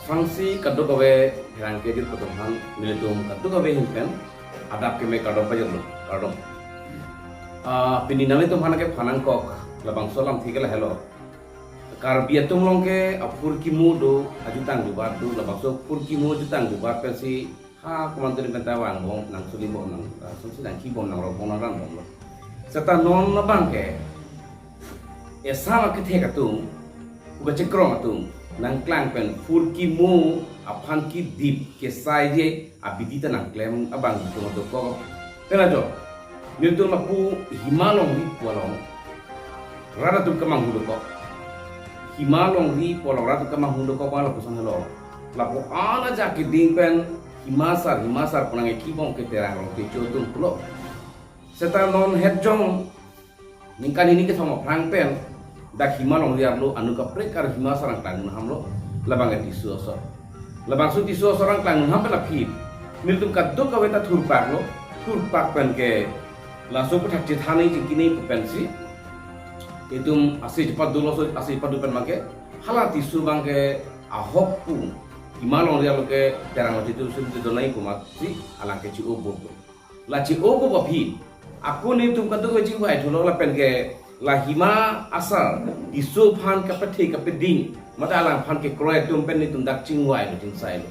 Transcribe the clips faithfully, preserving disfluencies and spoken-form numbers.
Aphrangsi kadokave pherangke jirpo atum aphan nelitum kadokave ahin pen adap keme kardom pajirlo, kardom. Ah, pini nanglitum aphan kephan nangkok labangso alamthe ke lahelo. Karbi atum along ke aphurkimo do, ajutang jubat do, labangso phurkimo jutang jubat pensi ha komantu pen ta vangbom, nangsolibom, nang, ah, sonsi nangkibom, nangrokbom, nangranbomlo. Seta non abang ke esam akethek atum, pu kachekrong atum nangklang pen phurkimo aphan kedip kesaije abidi ta nangklem abang atum atum ko. Pena jo, nelitum lapu Hima Longri pu along rat atum kemanghu dokok. Hima Longri pu along rat atum kemanghu dokok abang lapuson helo. Lapu-an ajak keding pen Hima Asar, Hima Asar pu nangkibom ke Terang Rongtecho atum pulo. Seta non het jong ningkan hini kethom aphrang pen dak Hima Longri arlo anut kaprek ar Hima Asar nangklang un hamlo, labang ke Tisso asor. Labangso Tisso asor nangklang un ham pen aphi nelitum kadokave ta thurpaklo, thurpak pen ke laso aphuthak chethan nangji kini pu pensi itum ase chepadolo, so ase chepado pen abang ke hala Tisso abang ke ahok pu Hima Longri arlo ke Terang Rongtecho atum si donai pu amatsi alang ke che-o bo. La che-o bo aphi ako nelitum kadokave chingvai thulo lapen ke la Hima Asar Tisso aphan kapathe kapeding mate alangphan kekroi atum pen nelitum dak chingvailo, chingsailo.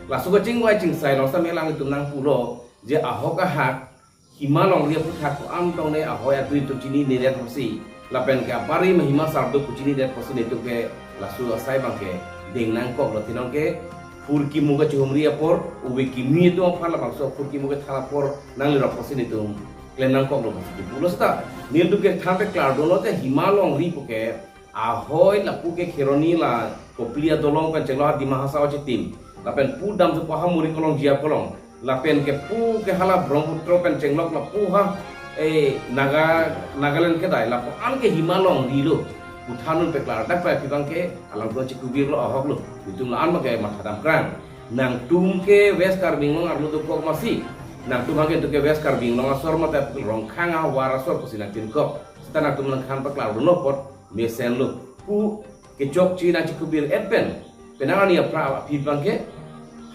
Laso kachingvai chingsai along same alanglitum nangpulo je ahok ahak Hima Longri aphuthak ko-an tong ne ahoi adui atum chinine det apotsi lapen ke abarim Hima Asar do pu chini det apotsi nelitum ke laso asai abang ke deng nangkoklo, thinong ke phurkimo kachehumri apor, ove kimi atum aphan labangso phurkimo kethan apor nanglirok apotsi nelitum klem nangkoklo pusi pulo. Seta nelitum kethan pe klardulo je Hima Longri pu ke ahoi lapu ke Kheroni la Kopili adolong pen chenglok ha Dima Hasao achitim lapen pu damjupo ha Mori Kolong Jia Kolong lapen ke pu ke hala Brahmaputra pen chenglok lapu ha, eh, Naga, Nagaland kedai lapu-an ke Hima Longri lo pu than un pe klardak pai aphi abang ke alangtum chekubirlo, ahoklo. Itum la-an abang ke mathadam krang. Nangtum ke West Karbi Anglong arlo dokok amatsi, nangtum abang ke itum ke West Karbi Anglong asor mate Rongkhang ahavar asor pusi nangtinkok. Seta nangtum nangkhan paklardulo apot mesenlo pu kechokche nangchekubir-et pen penang arni aphrang aphi abang ke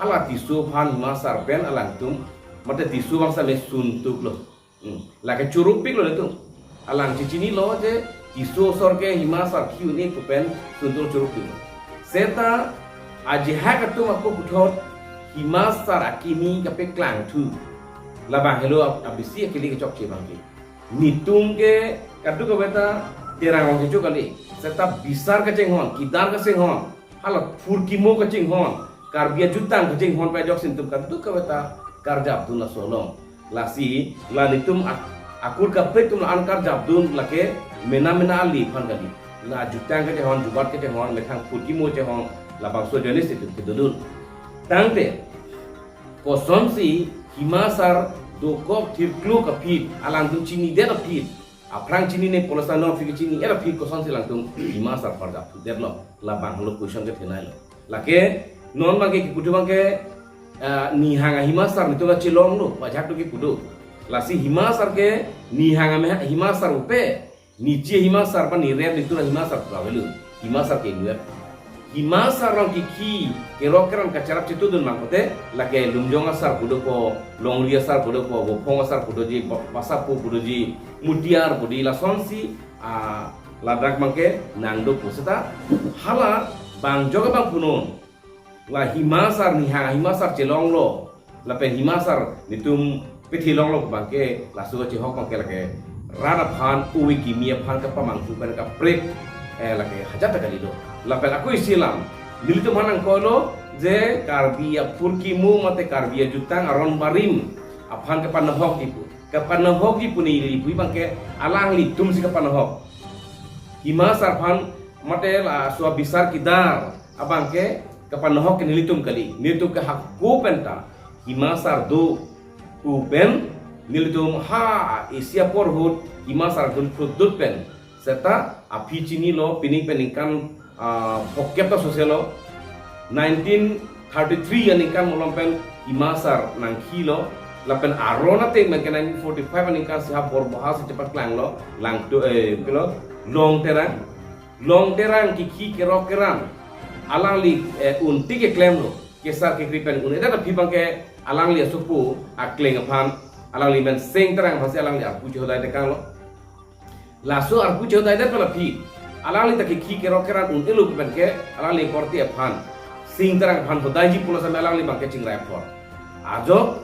hala Tisso aphan Hima Asar pen alangtum mate Tisso abang same suntuklo. Hmm. Lake churukpiklo nelitum. Alang chechinilo je Tisso asor ke Hima Asar khi un-e pu pen suntuk churukpiklo. Seta ajahak atum ako puthot Hima Asar akimi kapeklangthu labang helo ab-, abisi akili kechokche abang ke. Nelitum ke kadokave ta Terang Rongtecho kali. Seta bisar kachinghon, kedar kachinghon, hala phurkimo kachinghon, Karbi ajutang kachinghon pai ajoksi nelitum kadokave ta karjapdun laso along. Lasi la nelitum ak-, akur kaprek atum la-an karjapdun lake mena mena ali aphan kali. La jutang kachinghon, jubat kachinghon, methang phurkimo chinghon, labangso ajoine si nelitum kedodun. Tangte kosonsi Hima Asar dokok thirkluk aphi, alangtum chinidet aphi, aphrang chinine pulote non aphi chini-et aphi kosonsi alangtum Hima Asar parjapdetlo, labang helo question kethenei lo. Lake non abang ke kipu thu abang ke, ah, nihang a-Hima Asar nelitum la chelonglo, pajak tu kipu do. Lasi Hima Asar ke nihang a-Hima Asar upe, niche Hima Asar pa niret nelitum Hima Asar pu avelo. Hima Asar ke inut. Hima Asar along kekhi kerok keran kacherap chetudun abang pote lake Lumjong Asar pu dopo, Longri Asar pu dopo, Vophong Asar pu doji, Ba-, Basapo pu doji, Mutiar pu di, lasonsi, ah, ladak abang ke nangdopo. Seta hala bang jok abang punon la Hima Asar nihang Hima Asar chelonglo lapen Hima Asar nelitum pethi longlo abang ke laso kachehok abang ke lake rat aphan, ove kimi aphan kapamanghu pen kaprek, eh, lake hajat ta kalilo. Lapen ako isi alam nelitum aphan nangkoklo je Karbi aphurkimo mate Karbi ajutang aron barim aphan kapanahokji pu. Kapanahokji pu neli pu abang ke alanglitum si kapanahok. Hima Asar aphan mate laso abisar kedar abang ke kapanahok ke nelitum kali. Nelitum ke hako penta Hima Asar do pu pen nelitum ha isi apor ahut Hima Asar gun phrutdut pen seta aphi chinilo, pini pen ningkan, ah, phokep ta soselo. Nineteen thirty-three aningkan malom pen Hima Asar nangkhilo. Lapen aron ateng abang ke nineteen forty-five aningkan si ha Borboha si chepaklanglo, Langto, eh, kelo, Long Terang. Long Terang kekhi kerok keran alangli, eh, un tik keklemlo. Kesar kekri pen un-edet aphi abangke alangli asopo akleng aphan, alangli men Sing Terang aphansi alangli arpu chehodai tekanglo. Laso arpu chehodaidet pen aphi alangli ta kekhi kerok keran un-elo pen ke alangli korte aphan, Sing Terang aphan hodaiji pulo same alangli abangke chingrai apor. Ajok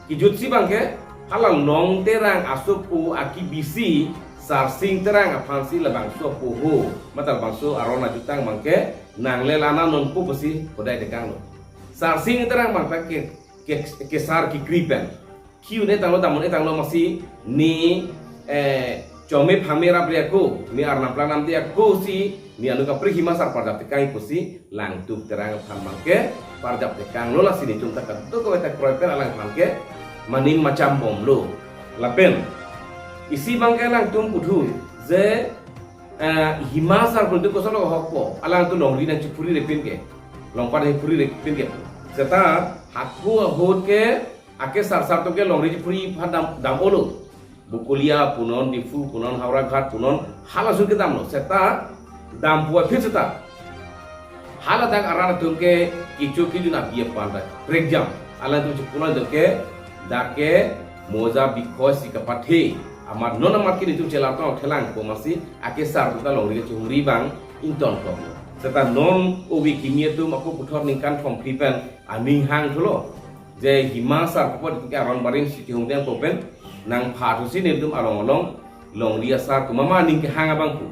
kejutsi abangke hala Long Terang asopo akibisi Sar Sing Terang aphansi labangso apoho, mate labangso aron ajutang abangke nangle lana nonpo pusi hodai tekanglo. Sar Sing Terang abangke ke, ke, kesar kekri pen khi un-e tanglo, dam un-e tanglo, masi ne, eh, chome phame rap re ako, ne arnam plang namde ako si, ne anu kaprek Hima Sar parjap tekang pusi Langtuk Terang aphan abangke parjap tekanglo. Lasi netum ta kadokave ta kroi pen alangphan ke maning macham bomlo. Lapen isi abangke alangtum puthu je, eh, Hima Sar pu netum kosonlo hokpo, alangtum longri nangchephuri repin ke, longpat nangchephuri repin ke. Seta hako ahut ke ake sarsar atum ke longri chephuri aphan dam, dam-olo. Bokolia punon, Diphu punon, Howraghat punon, halaso atum ke damlo. Seta dampo aphi seta haladak arat atum ke kecho kejun abi aphan ta prekjam. Alangtum chepulo atum ke dak ke moja bikhoi si kapathe. Amat non amat ke netum chelar tong thelang ko, masi ake sar atum ta longri kachehumri abang ingtonkoklo. Seta non ove kimi atum ako puthot ningkan thomphli pen aning hangthulo je Hima Sar apot ke aron barim si kehumri ako pen nangphathusi netum along along longri asar atum mama aning kehang abang pu.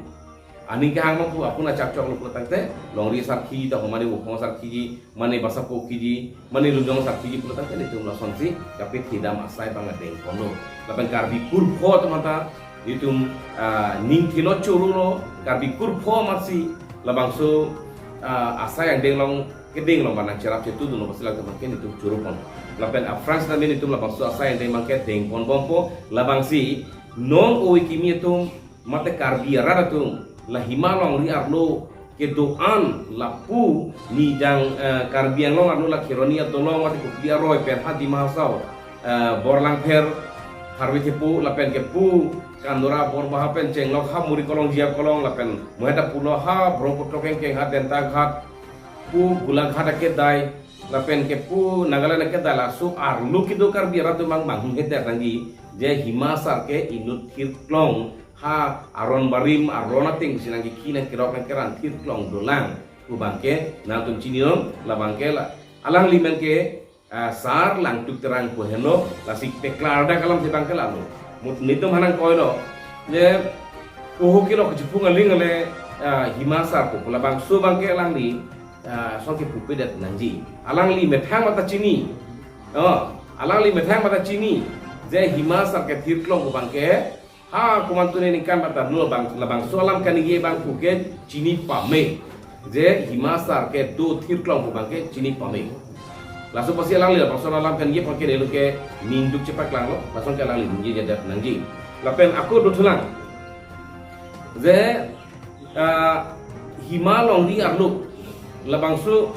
Aning kehang abang pu apun achak choklo pulo tangte, longri asar khiji ta ho, mane Wuphong asar khiji, mane Basapo khiji, mane Lumjong asar khiji pulo tangte netum lasonsi kapethedam asai abang adengponlo. Lapen Karbi kurpho atum anta netum, ah, ning thilo chorolo, Karbi kurpho amatsi labangso, ah, asai angdeng along kedeng along abang nangcherap chetudunlo, basi latum abangke netum choropon. Lapen aphrang sitame netum labangso asai angdeng abangke dengpon bompo, labangsi non ove kimi atum mate Karbi arat atum la Hima Longri arlo kedo-an lapu nijang, eh, Karbi Anglong arlo la Kheroni adolong mate Kukli aroi pen ha Dima Hasao, eh, Borlangpher, Tharve Thepo lapen ke pu Kandora Borbaha pen Chenglok ha Muri Kolong Jia Kolong lapen mohet apulo ha Brahmaputra kengkeng ha Dentaghat, pu Golaghat akedai, lapen ke pu Nagaland akedai, laso arlo kedo Karbi arat atum mang manghumhedet nangji je Hima Sar ke inut thirklong ha aron barim aron ateng si nangkekhi nangkerok nangkeran thirklong dolang pu abangke nangtum chininon. Labangke la alangli men ke, ah, Sar Langtuk Terang pu henlo, lasi peklardak alam si abangke lalo. Mut netum hanang koilo je oho kilo kachipung aling ale, ah, Hima Sar pu, labangso abangke alangli, ah, song kepupedet nangji. Alangli methang mata chini. Oh, alangli methang mata chini je Hima Sar ke thirklong pu abangke ha komantu ne ningkan mata nu labang, labangso alam kaningje abang pu ke chini pame. Je Hima Sar ke do thirklong pu abangke chini pame. Laso apotsi alangli labangso alam kaningje abangke nelo ke ningduk chepaklanglo, lason ke alangli ningjejedet nangji. Lapen ako dothulang je, ah, Hima Longri arlo labangso,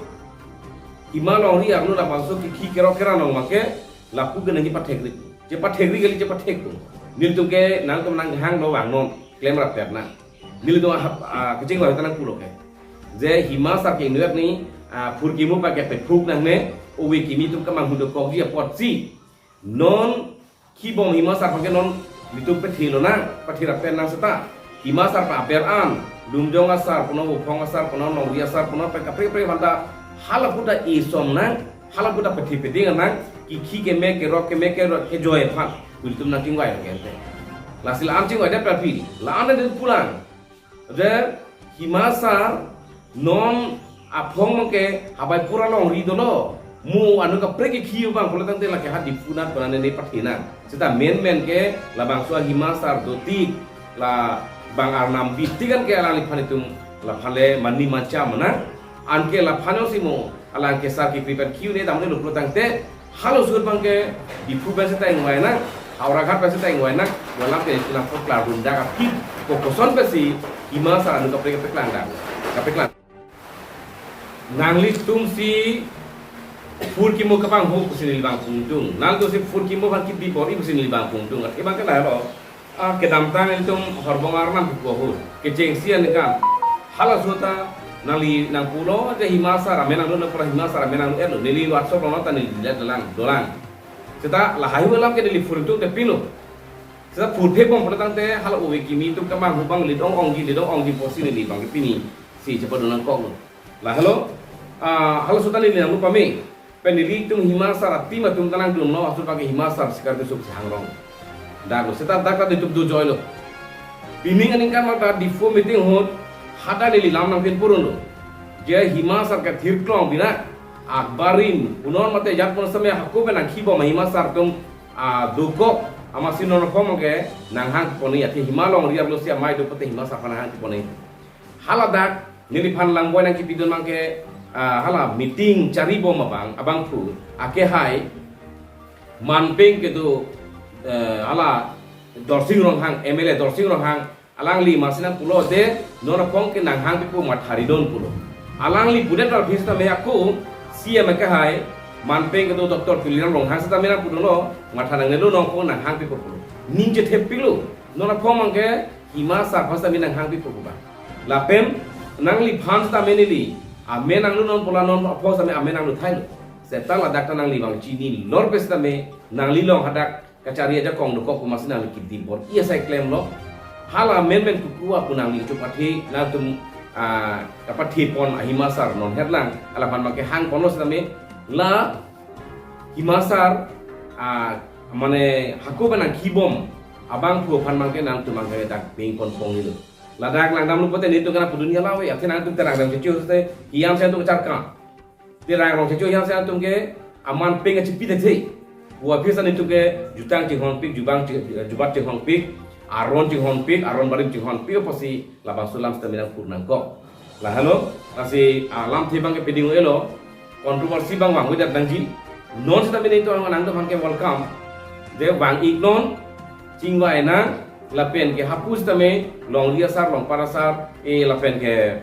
Hima Longri arlo labangso kekhi kerok keran along abangke lapu ke nangji pathekri. Chepathekri kali chepathek pu. Nelitum ke nangtum nanghanglo vangnon, klemrap pet na. Nelitum ahap, ah, kachingvai ta nangpulo ke je Hima Sar ke inut ni, ah, phurkimo abangke pephuk nangne, ove kimi atum kamanghudokokji apotsi non kibom Hima Sar abangke non nelitum pethelonang, patherap pen nang seta. Hima Sar pen aber an, Lumjong asar punon, Wuphong asar punon, Longri asar punon, pen kaprek kaprek aphanta halapu ta isom nang, halapu ta pethe peding nang, kekhi keme kerok keme kerok kejoi aphan nelitum nangchingvai lo gente. Lasi la-an chingvaidet aphi, la-an nelitum pulang je Hima Sar non aphong abangke Habaipur alongri dolo. Mo anu kaprek kekhi abang pulo tangte lake ha Diphu nat pu nane ne pathenang. Seta menmen ke labangso Hima Sar dotik, labang arnam bitik an ke alangliphan itum laphan le mani macha menang. Anke laphan si mo alang kesar kekri pen khi un-e dam un-elo pulo tangte halaso ahut abangke Diphu pen seta ingvai nang, Howraghat pen seta ingvai nang, walang ke itum nangpaklar dundak aphi, kokoson pensi Hima Sar anu kaprek kaprek langdak, kaprek lang. Nanglitum si phurkimo kepanghu pusi neli abang pungtung. Nangtum si phurkimo aphan kebi bor-i pusi neli abang pungtung. Athe abangke lahelo. Ah, kedamtang itum horbong arnam pu ahut kechengsi aningkan halaso ta Nangli nangpulo je Hima Sar amen nanglo, nangpura Hima Sar amen nanglo etlo. Neli WhatsApp along ta neli delete lang, dolang. Seta lahai alam ke neli phurthek te pilo. Seta phurthek bom pula tangte hala ove kimi atum kemang hubang ledong ongji, ledong ongji pusi neli abang ke pini si chepadun nangkoklo. Lahelo, ah, halaso ta neli nanglo pame. Pen nelitum Hima Sar a-team atum ta nangdunlo, atur abang ke Hima Sar sikar kesuk si hangrong. Dak lo, seta dak ta nelitum dojoilo. Pining aningkan mata Diphu meeting ahut hadak neli lam nangpin purunlo. Je Hima Sar ke thirklong bina akbarin, punon mate jat pun samya hako pen nangkibom Hima Sar atum, ah, dokok, amatsi non aphan ke nanghang pon-e, athe Hima Longri arlo si amei do pute Hima Sar aphan nanghang pon-e. Haladak neliphan langboi nangkipidun abang ke, ah, hala meeting charibom abang, abangphu akehai manpeng kedo, eh, hala Dorsing Ronghang, M L A Dorsing Ronghang, alangli amatsi nangpulo de, non aphan ke nanghang pipo matharidun pulo. Alangli pudet arphi sitame ako C M akehai manpeng kedo Doctor Tuliram Ronghang sitame nangpudunlo, matha nangnelo, non aphan nanghang pipo pulo. Ning chethepiklo, non aphan abang ke Hima Sar aphan sitame nanghang pipo pu abang. Lapen nangliphan sitame neli amen nanglo, non pu la non aphan sitame amen nanglo thailo. Seta ladak ta nangli abang chinilor pen sitame nangli along hadak kachari ajakong dokok pu amatsi nangli kidi bor-i asai klemlo. Hala amen amen kuku apu nangli chepathe, nangtum, ah, kapathe pon a-Hima Sar non hetlang, alaphan abang ke hang ponlo sitame la Hima Sar, ah, mane hako pen nangkibom abangphu aphan abang ke nangtum abang ke dak peng pon ponlo. Ladak langdamlo pute nelitum kana pudun ya lawe, athe nangtum Terang Rong Checho te hiam se nangtum kacharkam. Terang Rong Checho hiam se nangtum ke aman peng achipi the the. Wa phisa nelitum ke jutang chinghonpik, jubang chi-, jubat chinghonpik, aron chinghonpik, aron barim chinghonpik, apotsi labangso alam sitame nangpur nangkok. Lahelo, lasi, ah, lamthe abang ke peding elo, controversy abang vangvedet nangji. Non sitame nelitum nangtum aphan ke welcome. Je vang-iknon, chingvai nang, lapen ke hapu sitame, Longri asar, Longpar asar, eh, lapen ke,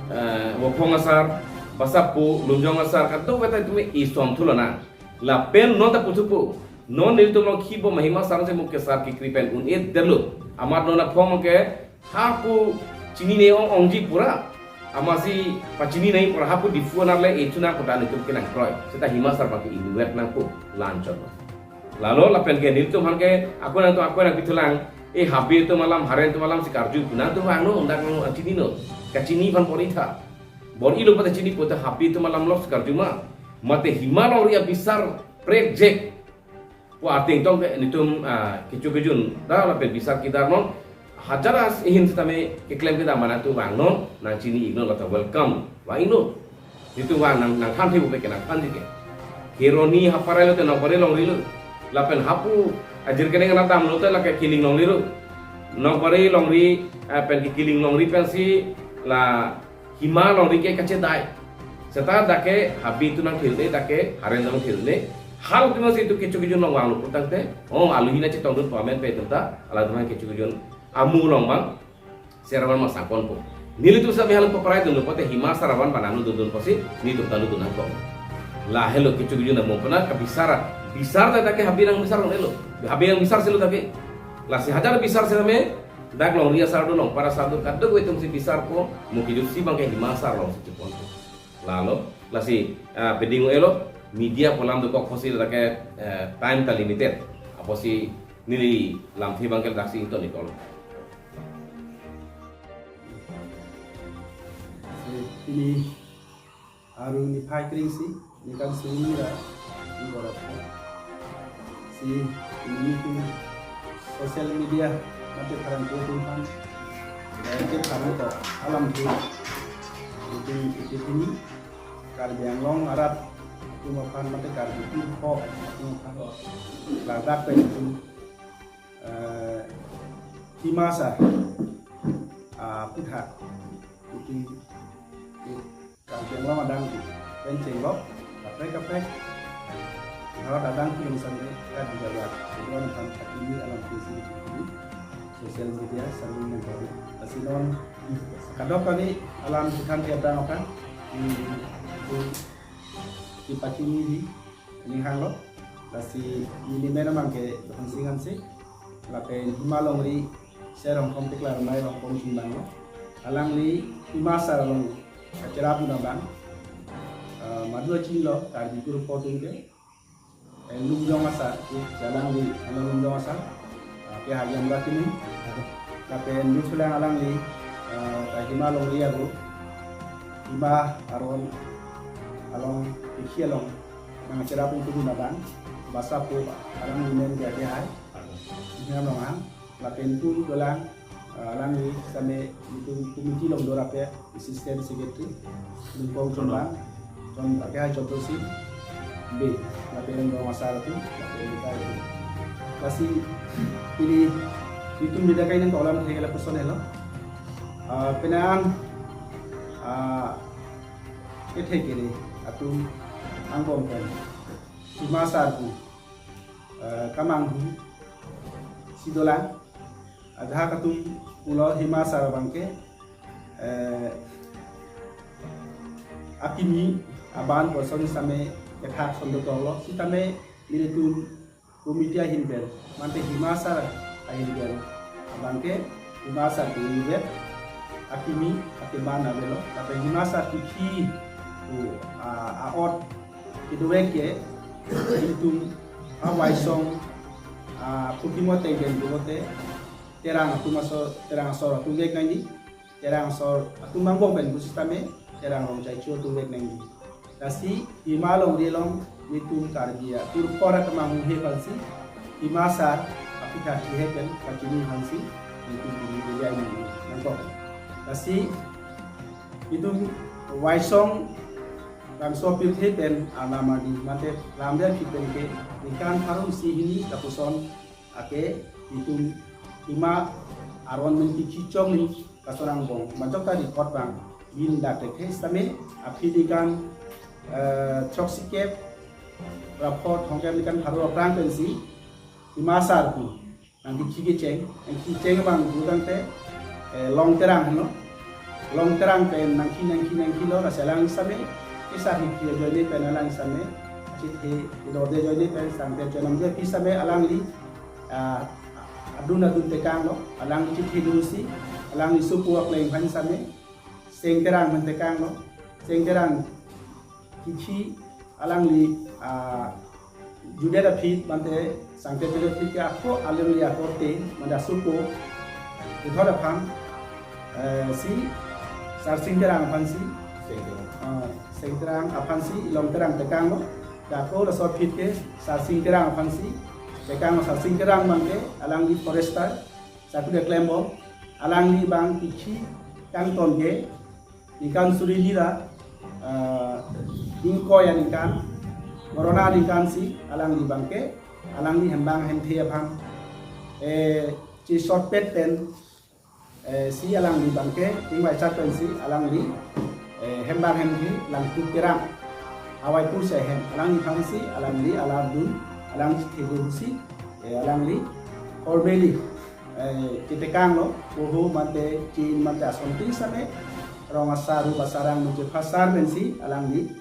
eh, Vophong asar, Basapu, Lumjong asar, kadokave ta itum isom thulo nang. Lapen non ta puthupo. Non nelitum along kibom Hima Sar si muk ke sar kekri pen un-edetlo. Amat non aphan abang ke hapu chinine ong-ongji pura. Amatsi pachini nangji pura, hapu Diphu anerle e-thu nang pu ta nelitum ke nangkroi. Seta Hima Sar abang ke inutvet nangpo, la-anchot. Lahelo lapen ke nelitum aphan ke ako nangtum ako nangpithulang. E, Habe atum alam, Haren atum alam si karju pu nangtum vangnon, dak nang chinino. Kachini aphan bor-itha. Bor-ilo pute chini pute Habe atum alam lok si karju ma. Mate Hima Longri abisar prekjek pu ateng tong ke nelitum, ah, kecho kejun da lapen bisar kedar non. Hajar as ihin sitame keklem kedam ma nangtum vangnon, nangchini-iknon, la ta welcome. Vang-iknon. Nelitum vang nang, nangthan thek upe ke nangthanji ke. Kheroni haparai lote Nokbari Longri lo. Lapen hapu ajir keneng nangdamlo te lake Kiling Longri lo. Nokbari Longri, eh, pen ke Kiling Longri pensi la Hima Longri ke kachedai. Seta dak ke Habe atum nangthirne, dak ke Haren atum nangthirne. Halatum si itum kecho kejun along vanglo pu tangte, oh, aluhi nangchetongdun pu amen pen itum ta, halatum kecho kejun amu along abang seravan masakon po. Nelitum sitame halatum paparai dunlo pute Hima Sar avan pen nanglo dundun pusi, nelitum ta lo dun nangkok. Lahelo kecho kejun amu pena kabisar, bisar ta dak ke Habe nangbisar elo. Habe nangbisar silo dak ke. Lasi hajar bisar sitame, dak Longri asar do, Longpar asar do, kadokave atum si bisarpo, mukijut si abang ke Hima Sar along si chepon. Lahelo, lasi, ah, peding elo, media pu alam dokok pusi lake, eh, time ta limited. Apotsi neli lamthe abang ke daksi ington-iklo. Si, pini Aru niphai kre-isi, ningkan suri ra, ni borok ko. Si, nelitum social media, mate pherangke atum aphan, mate pherangke alamthe, nelitum isi pini, Karbi Anglong arat atum aphan, mate Karbi atum aphan, ladak pen itum, eh, Hima Sar, ah, aputhak, itum, i-, Karbi Anglong adang pen chenglok, kaprek kaprek, Bharat adang pen sampai ka di Jawa, kedua nonton kaki ini alam visi ini, social media, sambil nonton, lasi non, kadokave alam kethan tiap orang akan, di, di, di pachini di, ninghanglo, lasi neli amen abang ke Dohon Sing Hanse, lapen Hima Longri, Sir Rongkhong Tekla Ramai Rongkhong Jingbang lo, alangli Hima Sar along kacherap abang, eh, madu achinilo Karbi Group atum ke, eh, Lumjong Asar, eh, alangli, along Lumjong Asar, eh, ke hayam rakini, lapen Lumjong alangli, eh, ta Hima Longri aru, Hima Aron along, Ikhi along, nangcherap pon kedun abang, basa po alangli men dia dia hai, Hima Longhang, lapen tu dolang, eh, alangli same itum committee along dorap ya, assistant secretary, Lungkong Chonbang, Chon, ake hai Chontosi, be, lapen Rong Asar atum, lapen Mika atum. Lasi, ini, itum bida kainang kolam thekela puson helo. Ah, penang, ah, kethek ini, atum angbong pen. Hima Asar pu, eh, kamanghu, si dolang, ajahak atum pulo Hima Asar abang ke, eh, akimi aban person same kethak sondok lo, sitame nelitum committee ahin pen, mate Hima Asar ahin pen, abang ke Hima Asar ke inutvet, akimi, akeman avelo, lapen Hima Asar ke khi, o, a, a-ot, kedovek ke, itum, a Waisong, a, putimo tengden pulote, Terang atum aso, Terang asor atum vek nangji, Terang asor atum angbong pen pu sitame, Terang Rongchaicho atum vek nangji. Lasi, Hima Longri along, itum Karbi atur kora kemanghu he aphansi, Hima Asar, apitha kihe pen, pachini aphansi, itum bini bini ai nangkok. Lasi, itum Waisong, Bangso pirthe pen anam adi, mate lamde aphi pen ke, ningkan pharo isi hini lapuson ake itum Hima Aron men kichi chongni lason angbong, majok ta record abang, bin dak thekthe sitame, aphi ningkan, eh, throksikep ra pho thomkep ningkan pharo aphrang pensi, Hima Asar pu nangkichi kecheng, nangkicheng abang pu tangte, eh, Long Terang henlo. Long Terang pen nangki, nangki, nangkilo, lasi alang same, kisar hi kri ajoine pen alang same, chethe, idode ajoine pen, sangte chonam je, aphi same alangli, ah, adun adun tekanglo, alangli chethe dunsi, alangli sopo akleng aphan same, Seng Terang pen tekanglo, Seng Terang kichi alangli, ah, judet aphi mate sangte judet aphi ke ako alangli ako te manda sopo kethot aphan, eh, si Sarsing Terang aphansi, Seng Terang. Ah, Seng Terang aphansi Long Terang tekanglo. Ako laso aphi ke Sarsing Terang aphansi tekanglo, Sarsing Terang abang ke alangli forester, satu dia klembom, alangli abang kichi kangton ke ningkan suri lira, eh, ingkoi aningkan, Corona aningkan si alangli abang ke, alangli hembang hemthe aphan, eh, chesotpet pen, eh, si alangli abang ke, ingvai chat pensi alangli, eh, hembang hemthe Langtuk Terang, Awaipur si ahem, alangli aphansi, alangli alardun, alangli thegusi, eh, alangli, Horbeli, eh, ketekanglo, poho mate, chin mate asontin same, Rong Asar, Rup Asar, Rang Mujepha Asar pensi, alangli,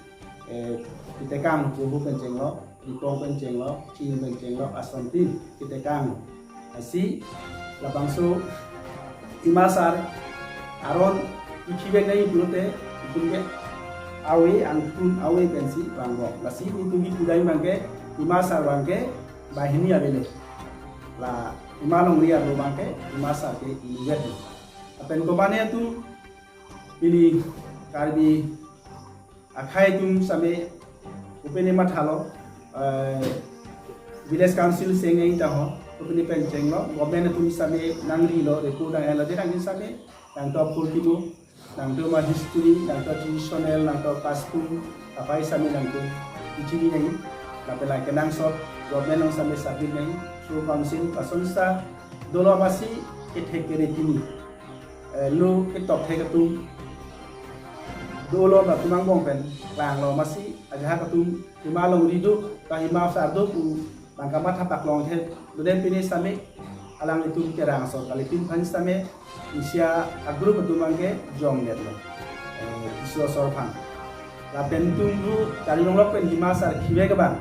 eh, ketekang, poho pen chenglo, ripong pen chenglo, chin pen chenglo, asontin, ketekang. Lasi, labangso, Hima Asar, Aron, ikhivek nai pulote, itum ke, awe, angtun, awe pensi, vangbom. Lasi, itum ki kudai abang ke, Hima Asar abang ke, banghini avelo. La Hima Longri arlo abang ke, Hima Asar ke inutvet. Lapen komane atum, pini Karbi akhei atum same kopine mathalo, eh, Village Council seng eng taho, kopine pen chenglo, government atum same nangrilo, repo dang elo, derang same, nangtum apor kimo, nangtum a-history, nangtum traditional, nangtum custom, kapai same nangtum ichini nai, lapen lake nangsot, government along same submit nai, through council, asonsa, dolo masi, kethek kere pini, eh, lo ketok thek atum, dolo atum angbong pen, klanglo masi, ajahak atum, Hima Longri do, ta Hima Asar do pu, bang kamatha paklong the, dode pini same, alanglitum Terang asor kalitin aphan same, isi a-group atum abang ke jongdetlo. Eh, Tisso asor aphan. Lapen itum ru, Charli Longlok pen Hima Asar khivek abang.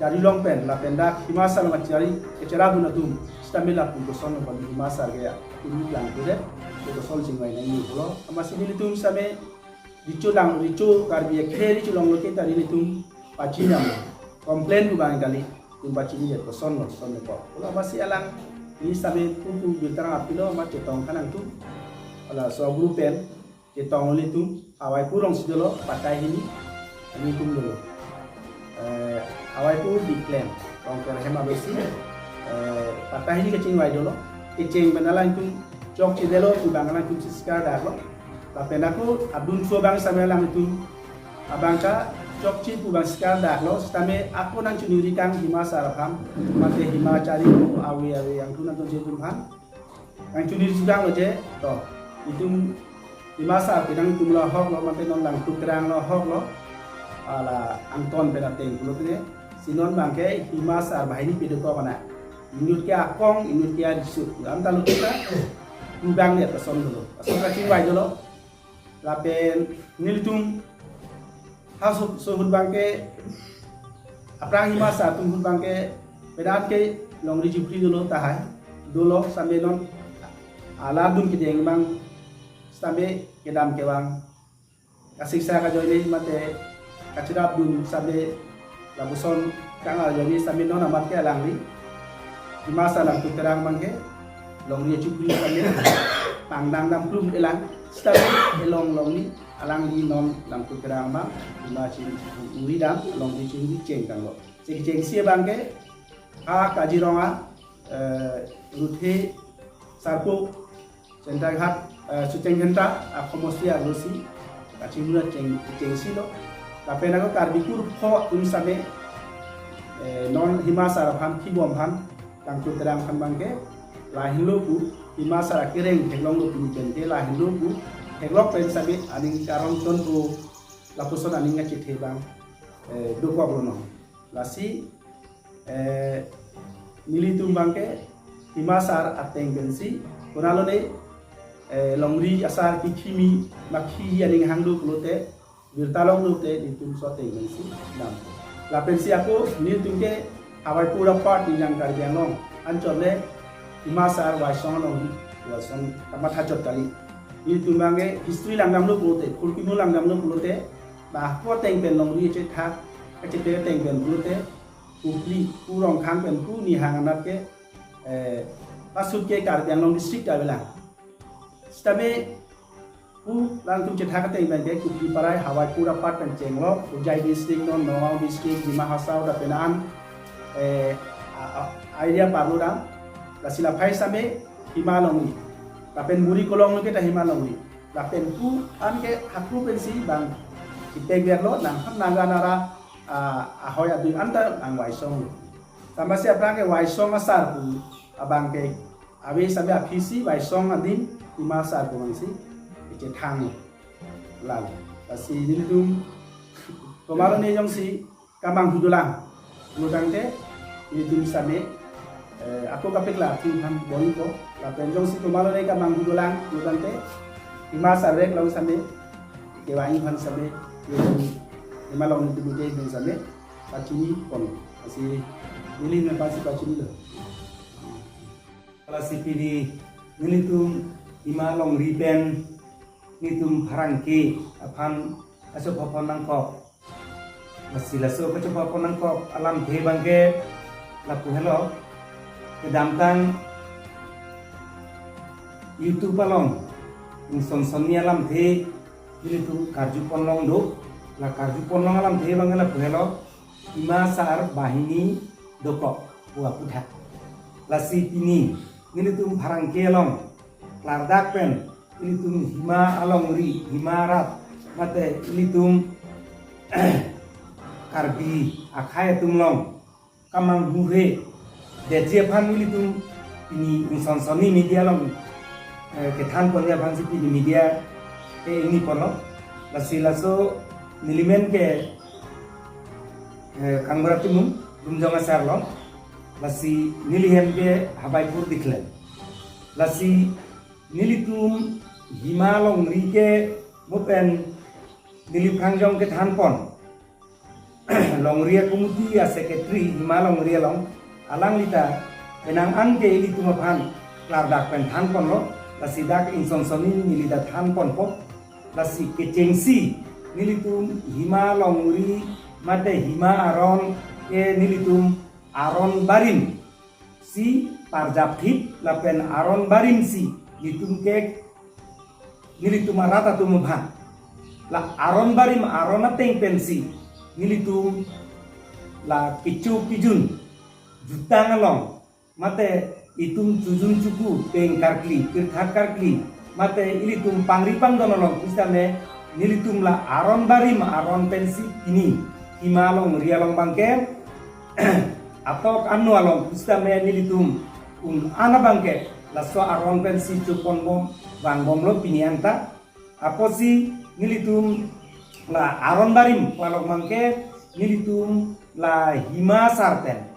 Charli Long pen, lapen dak Hima Asar along kachari, kacherap dun atum. Sitame lapu koson lo pen Hima Asar ke ya. Itum lang tu deh, koson chingvai nangji pulo. Amatsi nelitum same, Recho lang, recho Karbi akhei recho longlo ke ta nelitum pachini dam. Complain pu abang kali, tum pachini det, koson lo, koson lo ko. Pulo abangsi alang, neli sitame pupu birta nangpilo, ma chetong khanang tum. Hala so group pen, chetong nelitum, Hawaipur alongsi dolo, Pattai hini, nelitum dolo. Eh, Hawaipur Diklem, Rongker hem abangsi, eh, Pattai hini kachingvai dolo, kecheng pen alangtum chokchedetlo, pu abang alangtum si sikar daklo. Lapen ako adun so abang sitame alangtum abang kachokche pu abang sikar daklo, sitame ako nangchoningri kang Hima sar aphan, mate Hima achari ave ave yang thu nangtonche atum aphan. Nangchoningri si kanglo je, to, itum Hima sar ke nangtum lo ahok lo, mate non Langtuk Terang lo ahok lo, hala angton pen ateng pulote, si non abang ke Hima sar banghini pi dokok kona. Inut ke akong, inut ke arisut. Anta lo kita, pu abang det, lason dolo. Lason kachingvai dolo. Lapen nelitum ha so, so ahut abang ke, aphrang Hima sar atum ahut abang ke, pedan ke longri chipri dolo tahai. Dolo sitame non, aladun kedeng abang, sitame kedam kevang, kasiksa kajoine mate kachirapdun sitame lapuson kang ajoine sitame non amat ke alangli Hima sar Langtuk Terang abang ke longri chipri sitame pangdang dam plum elang, sitame elong longri alangli non Langtuk Terang abang Hima chipri dam, longri chipri cheng tanglo. Cheng chengsi abang ke ha Kaziranga, eh, Ruthe Sarpo Central Ghat, eh, Sucheng Henta, ah, khomosti arlosi, kachimuna cheng, chengsi lo. Lapen ako Karbi kurpho atum sitame, eh, non Hima sar aphan, kibom aphan, Langtuk Terang aphan abang ke, lahenlo pu, Hima sar akereng theklonglo pu pen ke, lahenlo pu, theklok pen sitame, aning karon chonpo, lapuson aning kachethe abang, eh, dokok lo non. Lasi, eh, nelitum abang ke Hima sar ateng pensi, konatlo ne, eh, longri asar kikhimi, makhi aning hang do pulote, birta longlo te, nelitum so ateng pensi, nam. Lapensi ako, nelitum ke Hawaipur apart ni jang Karbi Anglong, anchot le, Hima sar Waisong along, Waisong kamatha chot kali. Nelitum abang ke history langdamlo pulote, khurkimu langdamlo pulote, ba ko ateng pen longri chethak, kachepe ateng pen pulote, Kupli, pu Rongkhang pen pu Nihang anat ke, eh, pasut ke Karbi Anglong district ta avelang. Sitame pu alangtum chethak ateng pen ke Kupli parai Hawaipur apart pen chenglo, Hojai district non, Nagaon district, Dima Hasao, lapen an, eh, a, a, area parlo dam, lasi laphai sitame Hima longri. Lapen Muri Kolong lo ke ta Hima longri. Lapen pu an ke hakru pensi abang kipek verlo, nang ham naga nara, ah, ahoi adui anta nang Waisong lo. Tame si aphrang ke Waisong asar pu abang ke ave sitame aphisi Waisong adim Hima sar pu abangsi kechethang lo. Lalo. Lasi nelitum komatlo ne jongsi kamanghu dolang pulotangte, nelitum sitame, eh, ako kapeklang atum aphan boni ko, lapen jongsi komatlo ne kamanghu dolang pulotangte, Hima sar vek along sitame kevang aphan sitame, nelitum Hima along nelitum ke aphan sitame pachini pon. Lasi neli aphansi pachinilo. Lasi pini nelitum Hima longri pen nelitum pherangke aphan kachepho pon nangkok. Lasi laso kachepho pon nangkok alamthe abang ke lapu helo, kedamtang YouTube along ingson sonni alamthe nelitum karju pon long do, la karju pon long alamthe abang ke lapu helo, Hima sar banghini dokok pu aputhak. Lasi pini nelitum pherangke along klardak pen nelitum Hima alongri, Hima arat, mate nelitum Karbi akhei atum along kamanghu he detji aphan nelitum pini ingson sonni media along, eh, kethan ponji aphansi pini media ke ingni ponlo. Lasi laso nelimen ke, eh, Kangbura Timung, Lumjong asar lo. Lasi neli hem ke Hawaipur Diklem. Lasi nelitum Hima longri ke mo pen neli phrang jong kethan pon. Longri a-committee a-secretary Hima longri along, alangli ta penang an ke ilitum aphan klardak pen than ponlo, lasi dak ingson sonni neli ta than ponpo. Lasi kechengsi nelitum hima longri mate hima aron ke nelitum aron barim si parjapthip lapen aron barim si nelitum ke nelitum arat atum aphan la aron barim aron ateng pensi nelitum la kecho kejun jutang along mate itum chojun choku peng karkli, pirthat karkli, mate ilitum pangri pangdon along pusitame nelitum la aron barim aron pensi pini hima longri along abangke atok ano along pusitame nelitum un-an abangke laso aron pensi choponbom vangbomlo pini anta. Apotsi nelitum la aron barim pu along abangke nelitum la hima asar pen,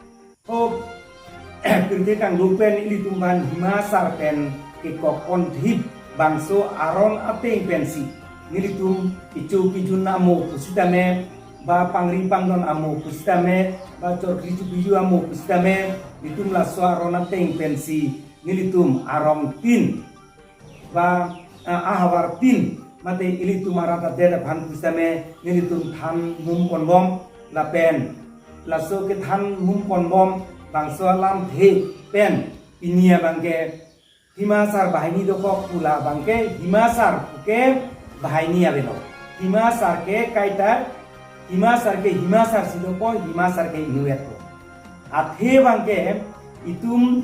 o pirthe kangduk pen ilitum aphan hima asar pen kekokponthip bangso aron ateng pensi nelitum kecho kejun amo pusitame ba pangri pangdon amo pusitame ba chorkli chopiju amo pusitame nelitum laso aron ateng pensi nelitum arong tin ba, ah, ahavar tin mate ilitum arat adet aphan pusitame nelitum than mum ponbom lapen laso kethan mum ponbom bangso alamthe pen pini abangke hima asar banghini dokok pu la abangke hima asar puke banghini avelo. Hima asar ke kaita hima asar ke hima asar si dopo, hima asar ke inutvet lo. Athe abangke itum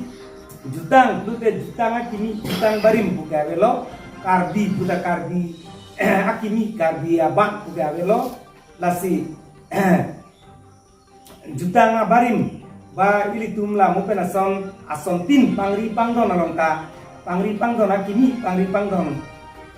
jutang, pulote jutang akimi jutang barim puke avelo, Karbi puta Karbi akimi Karbi abang puke avelo, lasi jutang abarim ba ilitum la mo pen ason ason tin pangri pangdon along ta pangri pangdon akimi pangri pangdon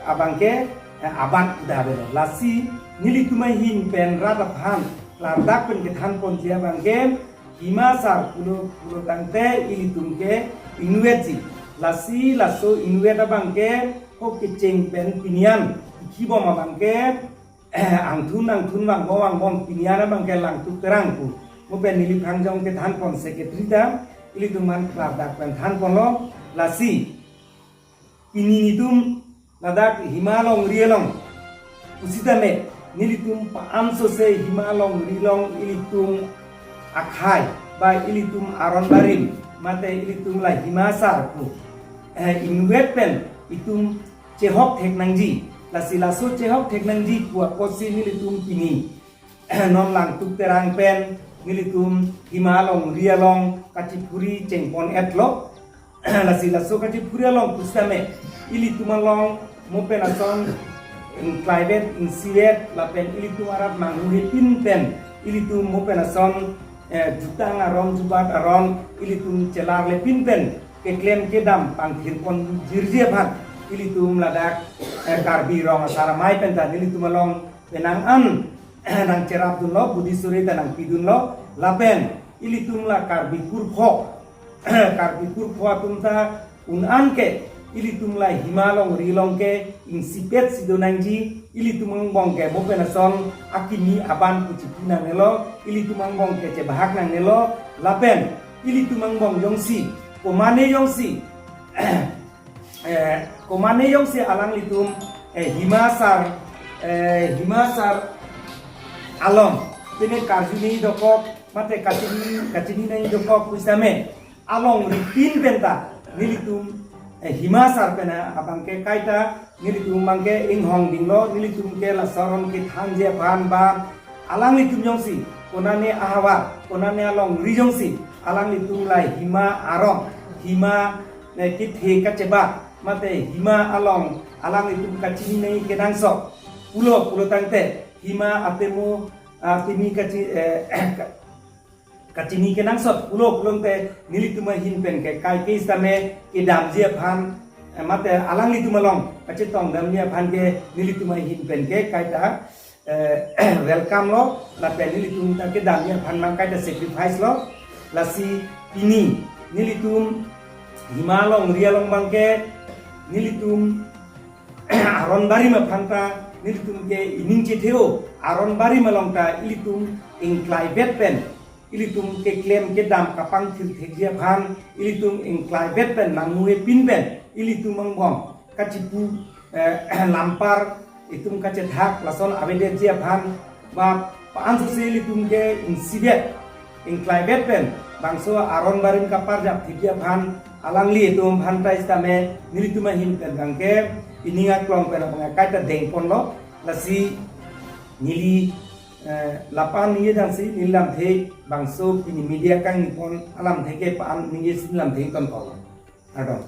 abangke, eh, abang pu ta avelo. Lasi nelitum ahin pen rat aphan ladak pen kethan ponji abangke hima asar pulo pulo tangte ilitum ke inutvetji. Lasi laso inutvet abangke ho kecheng pen pini an kibom abangke angthun angthun vangbom vangbom pini an abangke Langtuk Terang pu mo pen neli phangjong kethan pon secretary ta ilitum aphan ladak pen than ponlo. Lasi pini nelitum ladak hima longri along pusitame nelitum pa-an sose hima longri along ilitum akhai ba ilitum aron barim mate ilitum la hima asar pu, eh, inutvet pen itum chehok thek nangji. Lasi laso chehok thek nangji pu apotsi nelitum pini non Langtuk Terang pen nelitum hima longri along kachiphuri chengpon-etlo. Lasi laso kachiphuri along pusitame ilitum along mo pen ason ingklaivet ingsivet lapen ilitum arat manghuhepin pen ilitum mo pen ason, eh, jutang aron jubat aron ilitum chelarlepin pen keklem kedam pangthir ponjirji aphan ilitum ladak, eh, Karbi Rong Asar Amei pen ta nelitum along penang an nangcherapdunlo, budi suri ta nangpidunlo, lapen ilitum la Karbi kurkho, Karbi kurkho atum ta un-an ke ilitum la hima longri along ke ingsipet si do nangji, ilitum angbong ke mo pen ason akimi aban pu chipi nangnelo, ilitum angbong ke chebahak nangnelo, lapen ilitum angbong jongsi, komane jongsi, eh, komane jongsi alanglitum, eh, hima asar, eh, hima asar along pine karju nangji dokok mate kachini kachini nangji dokok pusitame alongripin pen ta nelitum, eh, hima asar pen abangke kaita nelitum abangke inghong dinglo, nelitum ke laso aron kethanji aphan ba alanglitum jongsi konane ahavar konane alongri jongsi alanglitum la hima aron hima, eh, kethe kacheba mate hima along alanglitum kachini nangji kenangsot pulo pulo tangte hima atemo, ah, timi kachi, eh, ka-, kachini kenangsot pulo pulo tangte nelitum ahin pen ke kaike sitame kedamji aphan, eh, mate alanglitum along kachetong damji aphan ke nelitum ahin pen ke kaita, eh, welcome lo, lapen nelitum ta kedamji aphan mang kaita sacrifice lo. Lasi pini nelitum hima longri along abangke nelitum aron barim aphan ta nelitum ke ining chetheo, aron barim along ta ilitum ingklaivet pen ilitum keklem kedam kapangthir thekji aphan ilitum ingklaivet pen nangmuhepin pen ilitum angbong kachipu, eh, lampar, itum kachethak lason avedetji aphan ba pa-an sose ilitum ke ingsivet, ingklaivet pen bangso aron barim kaparjap thipji aphan alangli itum aphan tai sitame nelitum ahin pen abangke ining aklong pen abangke kaita dengponlo. Lasi neli eh, lapu-an ningje dangsi neli lamthe bangso pini media kangnipon alamthe ke pa-an ningje si lamthe ton kong. Kardom.